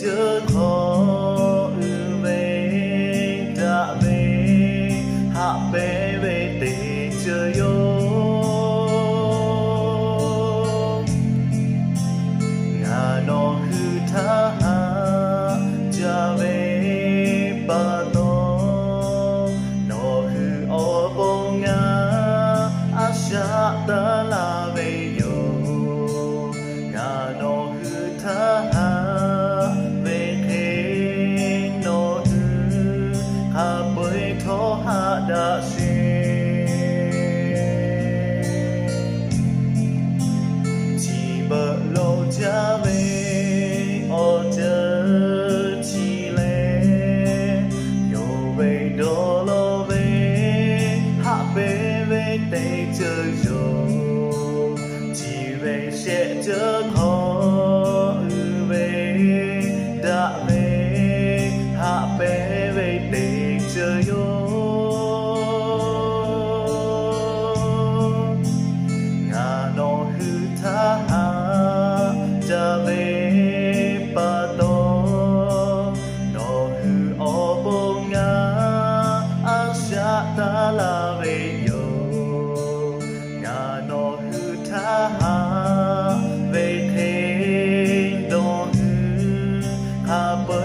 ceuˬ hk'aw uiˍ ve daꞈ ve haꞈ pehnˇ ve teˇ ceuˬ yoˬ. Ngaˬ nawˬ hui htaˇ haꞈ jaˇ ve pa taw, nawˬ hui awˬ pon ngaˬ a shaꞈ taˍ laˇ ve yoˬ. Ngaˬ nawˬ hui htaˇ haꞈ ve hk'e, nawˬ hui hk'a peu-eˬ htawˇ haꞈ daꞈ sheˍ. Chi beuꞈ lo jaˇ ve awˬ ceuˬ chi lehˬ, yonˍ ve dawˇ law ve haꞈ pehnˇ ve teˇ ceuˬ yoˬ. Chi ve shehˆ ceuˬ hk'aw uiˍ ve daꞈ ve haꞈ pehnˇ ve teˇ ceuˬ yoˬ. Ngaˬ nawˬ hui htaˇ haꞈ jaˇ ve pa taw, nawˬ hui awˬ pon ngaˬ a shaꞈ taˍ laˇ ve yoˬ. Ngaˬ nawˬ hui htaˇ haꞈ ve hk'e, nawˬ hui hk'a peu